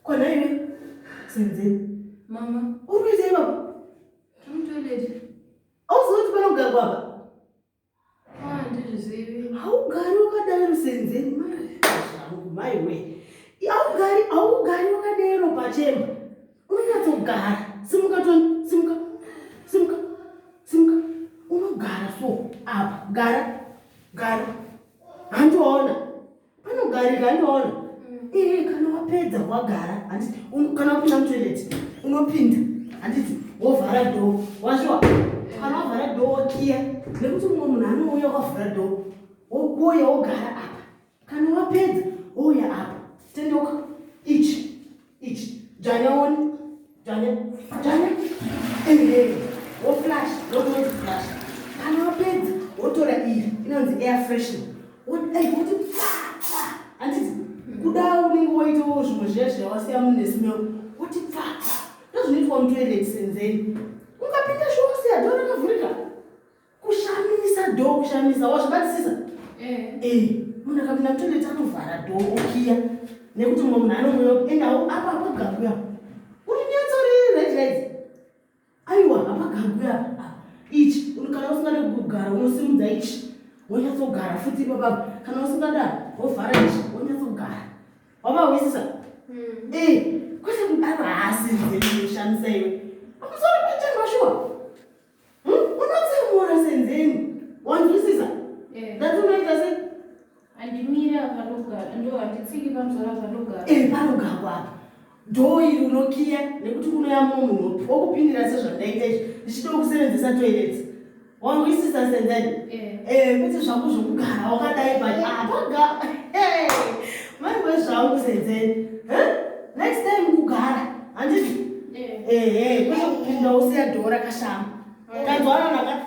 Kwana iwe Senzeni. Mama. Uri kuita ipapo? Tiri mutoilet. Auzivi kuti panogarwa apa? Ah, handizvizivi. Haugari wakadaro Senzeni. Mai zvangu mai we. Haugari haugari wakadero pachemba. Unonyatsogara. Simuka Tony, simuka. Simuka. Simuka. Unogara so apa. Gara. Gara. Handiona. Panogarika handiona. Ee kana wapedza wagara handiti kana wapinda mutoilet unopinda handiti wovhara dhoo wazviwa kana wavhara dhoo wokiya nekuti mumwe munhu anouya wakavhura dhoo wouya wogara apa kana wapedza wouya apa tendeuka ichi ichi dzvanya one dzvanya dzvanya ehe woflash ndokunonzi flash kana wapedza wotora iyi inonzi air freshener woti pfa handiti kuda unenge waitawo zvimwe zviya zviya wasiya mune smell woti pfa pfa ndozvinoitwa mutoilet senzeni ungapinda shuwa wasiya dhoo rakavhurika Kushamisa door kushamisa wazvibatisisa? Eh. Eh, munhu akapinda mutoilet anovhara door okiya nekuti mumwe munhu anouya enda apa apagagwi apa. Uri nyatsori right right. Aiwa apagagwi apa. Apa. Ichi kana usingade kugara unosimudza ichi wonyatsogara futi ipapapa kana usingada wovhara ichi wonyatsogara. Wamahwisisa? Mm. Eh, kwete kudaro haasi nzeni inoshamisa iwe. Pamusoro pechemba shuwa. Hmm? Unotsemura senzeni. Wanzwisisa? Eh. Ndati unoita sei? Handimiri apa ndogara, ndo handitsiki pamusoro apa ndogara. Eh, panogarwa apa. Dhoo iri unokiya nekuti kunoya mumwe munhu wokupindira sezvandaita izvi ndichida kusevenzesa toilet. Wanzwisisa senzeni? Eh. Eh, kuti zvako zvokugara wakadai but apa ga. Hey, maiwe zvangu senzeni. Eh? Next time kugara. Handiti? Eh. Ehe, kwete kupinda usiya dhoo rakashama. Tanzwana naka.